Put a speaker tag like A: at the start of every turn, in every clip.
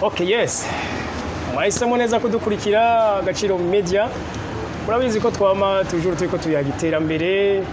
A: Okay, yes. Mwahisemo neza kudukurikira Agaciro Media. Murabizi ko twama toujours turiko tuyaga iterambere.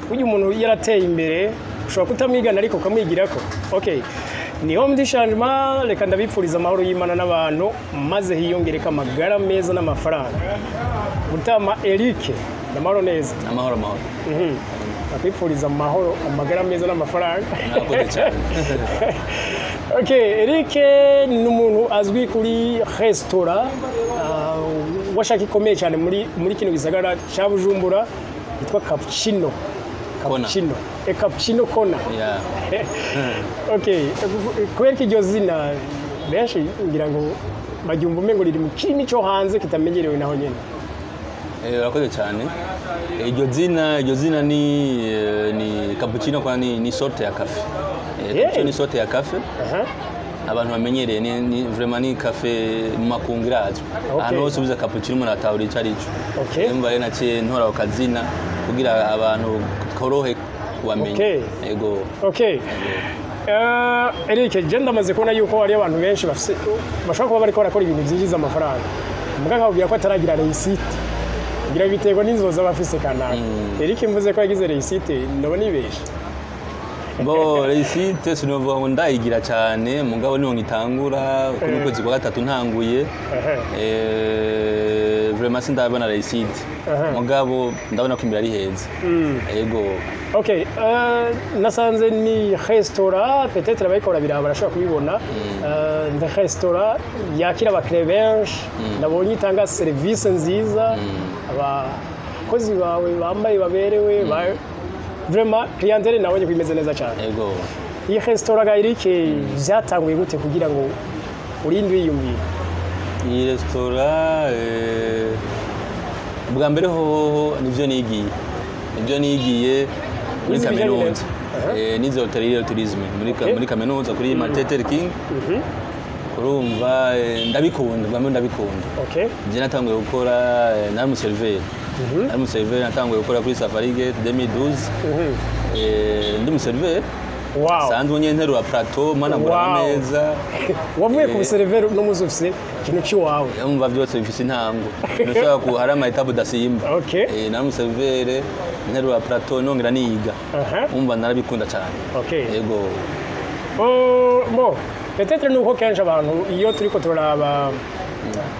A: Burya umuntu yarateye imbere ushobora kutamwigana ariko ukamwigirako. Okay. Ni homme du changement, reka ndabipfuriza amahoro y'Imana n'abantu maze hiyongereka amagara meza n'amafaranga. Mutama Eric, ndamahoro neza.
B: Amahoro, amahoro.
A: Ndakwipfuriza amahoro, amagara meza n'amafaranga.
B: Mwakoze cyane.
A: Okay, Eric ni umuntu azwi kuri resitora washaka ikomeye cyane muri kino gisagara cya Bujumbura yitwa Cappuccino.
B: Kona.
A: Cappuccino. E Cappuccino Kona.
B: Yeah.
A: Okay, kubera ko iryo zina benshi ngira ngo baryumva umengo riri mu kirimi cyo hanze kitamenyerewe naho nyene.
B: Urakoze cyane. Iryo zina ni cappuccino kwa ni sorte ya café. Cappuccino ni sorte ya café. Abantu bamenyereye ni vraiment ni café mu makungu irazwi. Ahantu hose ubuze cappuccino umuntu atahura ico ari cyo. Urumva rero naciye ntora ako kazina kugira abantu korohe kubamenya. Ego.
A: Okay. Eric, je ndamaze kubona yuko hari abantu benshi bafise bashobora kuba bariko barakora ibintu byinjiza amafaranga. Muga nkabwira ko ataragira réussite. Ngira biterwa n'inzozi aba afise kanaka. Eric mvuze ko yagize réussite, ndabona nibeshe.
B: Bo, réussite sinovuga ngo ndayigira cyane, mugabo niho ngitangura kuno kwezi kwa gatatu ntanguye. Vraiment sindabona réussite. Mugabo ndabona ko imbere ari heza. Ego.
A: Okay, nasanze ni restaurant, peut-être abayikora biraba barashobora kubibona. Ni restaurant yakira abakiriya benshi, nabonye itanga serivisi nziza, abakozi bawe bambaye baberewe, vraiment clientèle nabonye ko imeze neza cyane.
B: Ego.
A: Iyi restaurant ga Eric, byatanguye gute kugira ngo urinde wiyumvira?
B: Iyi resitora, bwa mbere hoho nibyo nigiye muri
A: Wize ibijyanye
B: kaminuza. Nize hôtellerie et tourisme muri kaminuza kuri Martin Luther King. Urumva, ndabikunda, bwa mbere ndabikunda. Je natanguye gukora, nari umuserveur, natanguye gukora kuri Safari Gate 2012. Ndi umuserveur sanzwe nyene, nterura plateau, managura amameza.
A: Wavuye ku buserveur no muzi ufise ikintu cy'iwawe.
B: Umva, byose bifise intango, ntushobora ku hari ama étapes udasimba. Nari umuserveur, nterura plateau, nongera niga. Umva, narabikunda cyane. Yego.
A: Oh, bon, peut-être nuko kenshi abantu iyo turiko turaraba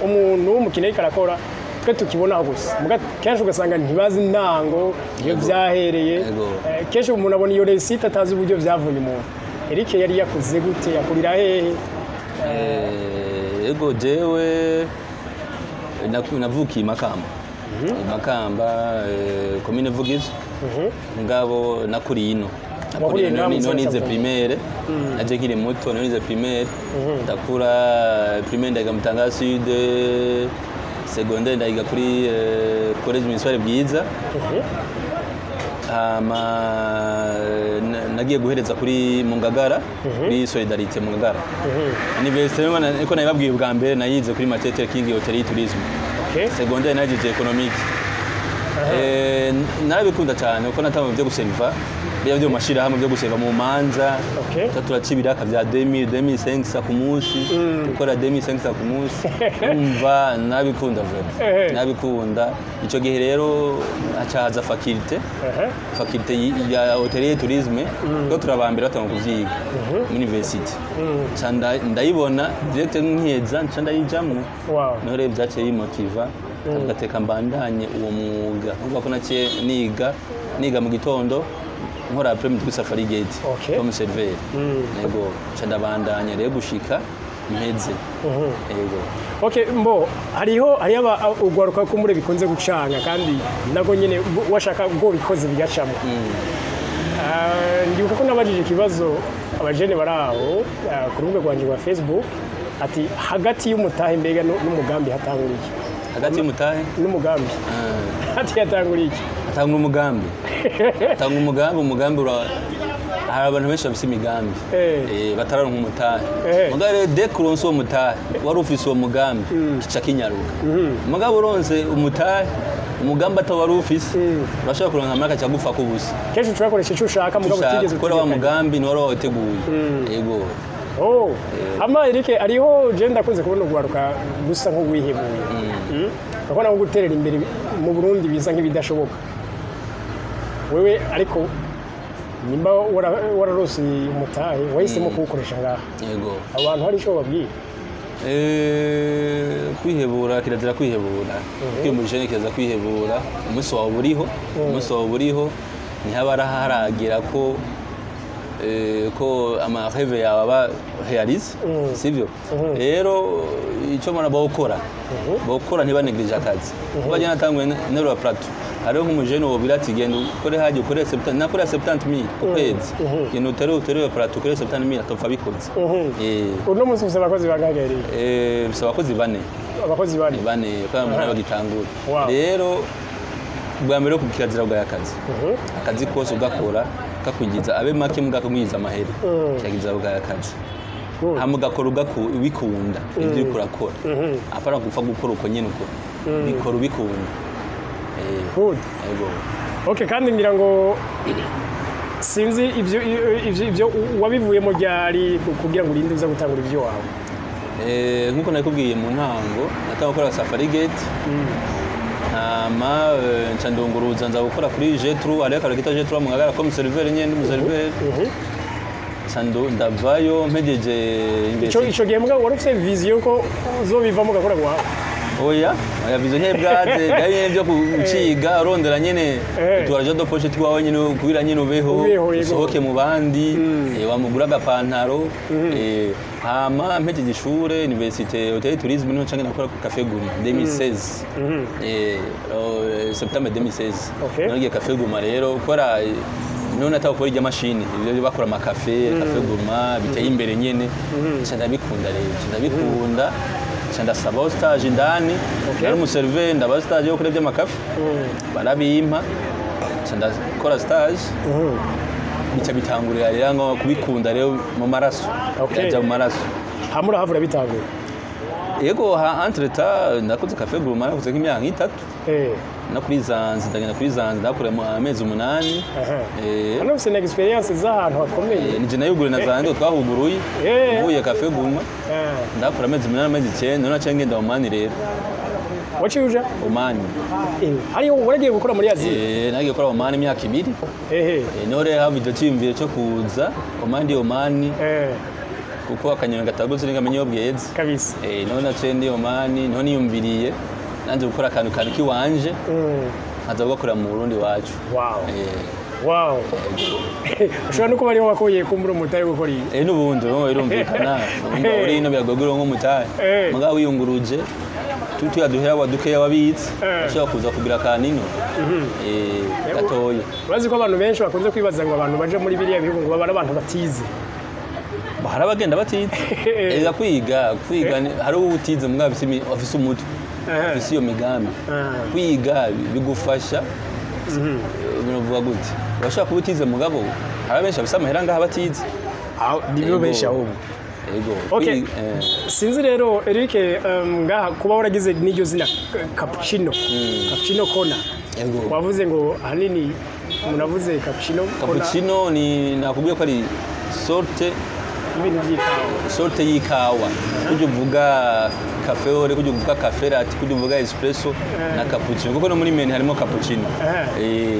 A: umuntu w'umukino ariko arakora twe tukibona gusa, muga kenshi ugasanga ntibazi intango iyo byahereye. Kenshi umuntu abona iyo réussite atazi uburyo byavuye. Umuntu Eric yari yakuze gute, yakurira hehe?
B: Yego, jewe navukiye i Makamba, i Makamba, komine Vugizo, ngabo nakuriye ino.
A: Wakuriye
B: Nakuriye
A: ngaho mu
B: ino,
A: gisagara
B: nize
A: ca
B: primaire. Naje nkiri muto, niho nize primaire, ndakura primaire ndayiga Mutanga Sud, secondaire ndayiga kuri collège municipal Bwiza. Hama nagiye guhereza kuri mu Ngagara, kuri Solidarité mu Ngagara. Université niko nabibabwiye bwa mbere, nayize kuri Martin Luther King Hôtellerie Tourisme. Secondaire nayize économique. Narabikunda cyane kuko natanguye byo guseriva bya byo mu mashirahamwe byo guseriva mu manza. Turaca ibiraka bya 2000, 2500 ku munsi, gukora 2500 ku munsi. Umva, nabikunda vraiment. Nabikunda. Ico gihe rero haca haza faculté faculté ya hôtellerie et tourisme, ko turabambere batanga kuvyiga muri université. Nca ndayibona direct nkiheza, nca ndayijamwo. Niho rero vyaciye bimotiva, ndavuga mbandanye uwo mwuga. Urumva ko naciye niga mu gitondo, nkora après midi kuri Safari Gate comme serveur. Yego, nca ndabandanya rero gushika mpeze. Yego.
A: Okay, mbo hariho ugwaruka kumbure bikunze gucanga kandi nago nyene washaka bwo bikoze bigacamo. Ndibuka ko nabajije ikibazo abajene bari aho ku rubuga rwanjye rwa Facebook ati hagati y'umutahe mbega n'umugambi hatangura iki?
B: Hagati y'umutahe
A: n'umugambi ati hatangura iki?
B: Atanga umugambi, atanga umugambi. Umugambi hari abantu benshi bafise imigambi batararonka umutahe. Mugabo rero dès que uronse uwo mutahe, wari ufise uwo mugambi, kica kinyaruka. Mugabo uronse umutahe, umugambi atawo wari ufise, urashobora kuronka amara akaca ku busa.
A: Kenshi ushobora gukoresha icyo ushaka mugabo
B: Ushaka
A: utigeze
B: gukora wa
A: utegekanya.
B: mugambi ntiwari wawuteguye. Yego.
A: Oh, ama Eric ariho je ndakunze kubona ugwaruka gusa nk'uwihebuye. Urabona ko guterera imbere mu Burundi bisa nk'ibidashoboka. Wewe ariko nimba wararose umutahe wahisemo kuwukoresha ngaha.
B: Yego.
A: Abantu hari ico babwiye?
B: Kwihebura kirazira kwihebura. Kwiyumvira kirazira kwihebura. Umunsi wawe uriho, umunsi wawe uriho ntihaba haragira ko ko ama rêve yawe aba réalisé, sivyo? Rero icyo mbona bawukora ntibanegirije akazi. Kuba jye natanguye nterura plateau, hariho nk'umujene wobwira ati genda ukore hajya ukore 70, nakora 70,000 ku kwezi, genda uterure plateau ukore 70,000, atopfa abikoze.
A: Uno munsi ufise abakozi bangahe Eric?
B: Mfise abakozi bane.
A: Abakozi bane.
B: Bane kubera umuntu bagitangura.
A: Wow.
B: Rero bwa mbere kirazira bwa akazi. Akazi kose ugakora kakwinjiza abe make mbwa kakwinjiza amahera. Kirazira bwa akazi.
A: Good.
B: Hama ugakora ubikunda ibyo uriko urakora. Apana gupfa gukora uko nyene uko. Bikora ubikunda.
A: Good.
B: Yego.
A: Okay, kandi ngira ngo sinzi ivyo wabivuyemo ryari kugira ngo urinde uza gutangura ivyo wawe.
B: Nkuko nakubwiye mu ntango natanga gukora Safari Gate. Hama nca ndunguruza nza gukora kuri G3, hariho akaru kita G3 mu Ngagara comme serveur nyene, ndi umuserveur. Nca ndavayo mpejeje imbere.
A: Ico gihe mugabo wari ufise vision ko uzobivamo ugakora gwawe?
B: Oya, oya, vision nyene bwaze byari nyene byo kuciga urondera nyene uturaje do poche twawe nyene kugira nyene ubeho,
A: Ubeho, yego.
B: usohoke mu bandi, wamugura agapantaro. Hama mpejeje ishure université hôtel tourisme niho nca nakora ku Café Guma 2016, septembre 2016. Nagiye Café Guma rero gukora, niho nataka gukora irya mashini ibyo bakora amakafe Café Guma biteye imbere nyene. Nca ndabikunda rero, nca ndabikunda, nca ndasaba stage indani. Nari umuserveur, ndaba stage yo gukora iby'amakafe, barabimpa, nca ndakora stage, bica bitangurira rero ngo kubikunda rero mu maraso. Birajya mu maraso.
A: Hama urahavura bitangura.
B: Yego, ha entre-temps ndakoze Café Guma, nakoze nk'imyaka nk'itatu. No kuri Zanzi, ndagenda kuri Zanzi ndakora mu amezi 8.
A: Hano ufise na experience z'ahantu hakomeye.
B: Nije nayuguruye na Zanzi twahuguruye. Mvuye Café Guma ndakora amezi 8, amezi 9, none naciye ngenda Omani rero.
A: Waciye uja?
B: Omani.
A: Hariyo waragiye gukora muri Aziya?
B: Nagiye gukora Omani imyaka 2. Niho rero haba iryo cyiyumviro cyo kuza Omani, ndi Omani kuko akanyoni katagutse ntikamenya iyo bweze.
A: Kabisa.
B: Niho naciye ndi Omani, niho niyumviriye nanze gukora akantu kantu kiwanje, nkaza kugakorera mu Burundi iwacu.
A: Wow. Wow. Ushobora no kuba ariho wakuye kumbura umutahe wo gukora ibi.
B: N'ubundi urumva birumvikana, urumva uri ino biragoye nk'umutahe. Mugabo wiyunguruje tuya duhera wa dukeya wabitse, ushobora kuza kugira akantu ino gatoya.
A: Urazi ko abantu benshi bakunze kwibaza ngo abantu baje muri biriya bihugu ngo baba ari abantu batize.
B: Hari abagenda batize. Ega kwiga hari uwo utize mugabo afise umutwe, afise iyo migambi. Kwiga bigufasha, biravuga gute? Urashobora kuba utize mugabo hari abenshi bafise amahera ngaha batize.
A: Nibo benshi ahubwo.
B: Yego.
A: Okay. Sinzi rero Eric, ngaha kuba waragize n'iryo zina Cappuccino. Cappuccino Corner.
B: Yego.
A: Wavuze ngo ahanini munavuze Cappuccino Corner.
B: Cappuccino ni nakubwiye ko ari sorte
A: ibintu by'ikawa.
B: Sorte y'ikawa. Kujya uvuga cafe au lait, kujya uvuga cafe latte, kujya uvuga espresso na cappuccino. Kuko no muri menu harimo cappuccino.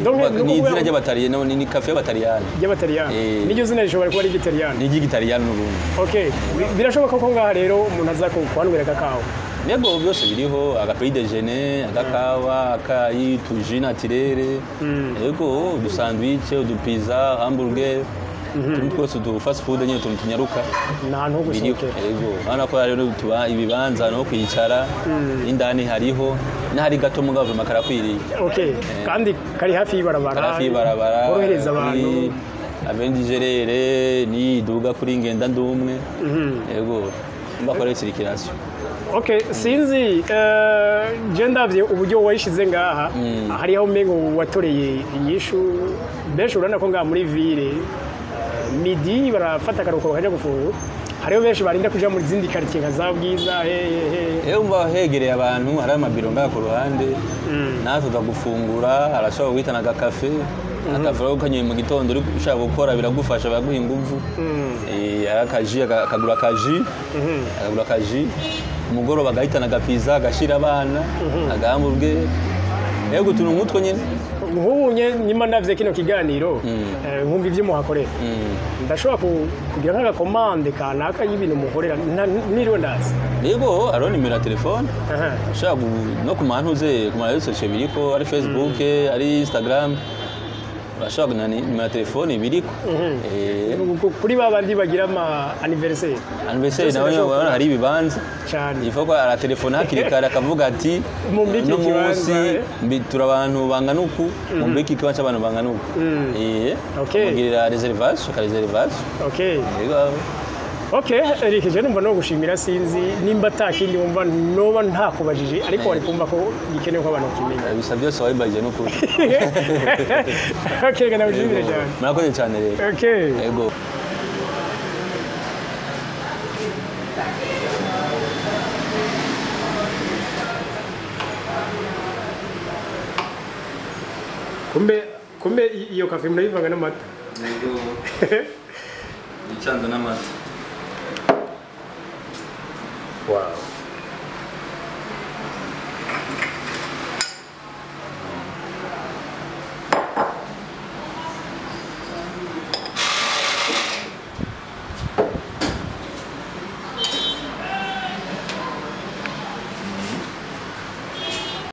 A: Donc,
B: Ni izina ry'abataliyani, ni cafe y'abataliyani.
A: Ry'abataliyani. N'iryo zina rishobora kuba ari iry'italiyani.
B: Ni iry'igitaliyani n'ubundi.
A: Okay. Birashoboka ko ngaha rero umuntu aza kuhanywera agakawa.
B: Yego, byose biriho, agapetit déjeuner, agakawa, akayi, tuji naturere. Yego, udusandwich, udupiza, hamburger, utuntu twose du fast food nyine, utuntu tunyaruka.
A: Ni ahantu ho
B: Biriho.
A: gusohokera.
B: Yego, urabona ko rero tuba ibibanza no kwicara, indani hariho, n'ahari gato mugabo vraiment karakwiriye.
A: Okay. Kandi kari hafi y'ibarabara.
B: Kari hafi y'ibarabara.
A: Korohereza abantu.
B: Abendigerere ni iduga kuri ngenda ndumwe. Yego, bakora circulation.
A: Okay, sinzi je ndavye uburyo wayishize ngaha, hariho umengo watoreye inyishu benshi. Urabona ko ngaha muri ville midi barafata akaruhuko bakaja gufungura, hariho benshi barinda kuja muri zindi quartier nka za Bwiza he.
B: Umva hegereye abantu, hari amabiro ngaha ku ruhande, natwe tuza gufungura, arashobora guhitana agakafe, akafe rero ukanyoye mu gitondo uri ushaka gukora biragufasha, biraguha inguvu. Akaji, akagura akaji, akagura akaji umugoroba, agahitana agapiza, agashira abana agahamburge, yego, utuntu nk'utwo nyine.
A: Nk'ubu nyuma ndavye kino kiganiro, nkumva ivyo muhakorera, ndashobora kugira nk'agakomande kanaka y'ibintu mukorera niriwe ndazi?
B: Yego, hariho nimero ya telefone. Ushobora no ku mantuze, ku ma réseaux sociaux biriko, ari Facebook, ari Instagram, urashobora na nimero ya telefone biriko.
A: Kuri ba bandi bagira ama anniversaire.
B: Anniversaire.
A: Byose
B: Nawe
A: birashoboka.
B: urabona hari ibibanza.
A: Cyane.
B: Il faut ko aratelefona hakiri kare, akavuga ati:
A: "Mumbike
B: "Uno
A: ikibanza,
B: munsi turi abantu bangana uku, mumbike ikibanza cy'abantu bangana uku." Mugirira réservation, akareservation. Yego.
A: Okay, Eric, je numva no gushimira, sinzi nimba atakindi wumva noba ntakubajije, ariko wari kumva ko gikenewe ko abantu bakimenya.
B: Bisa byose wabibajije n'ukuri.
A: Okay, reka ndagushimire cyane.
B: Murakoze cyane rero. Yego.
A: Kumbe iyo kafe murayivanga n'amata?
B: Yego. Icanze n'amata.
A: Wow.